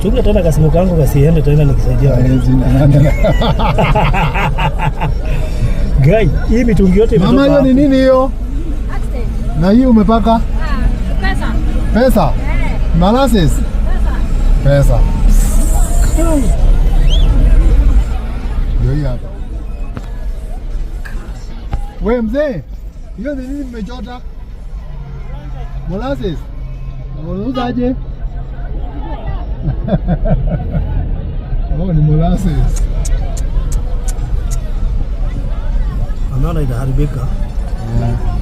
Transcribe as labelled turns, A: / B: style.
A: Chunga tena kasimu kangu kasiende tena nikisaidia watu. Guy, hii mitungi yote
B: Mama,
A: imetoka
B: hiyo ni
A: wapi?
B: nini hiyo? Na hii umepaka?
C: Pesa.
B: Pesa? Molasses? Pesa. Ndio hii hapa. We mzee, hiyo ni nini mmechota? Molasses. Unauzaje? Oh, ni molasses.
A: Ameona itaharibika.
B: Yeah.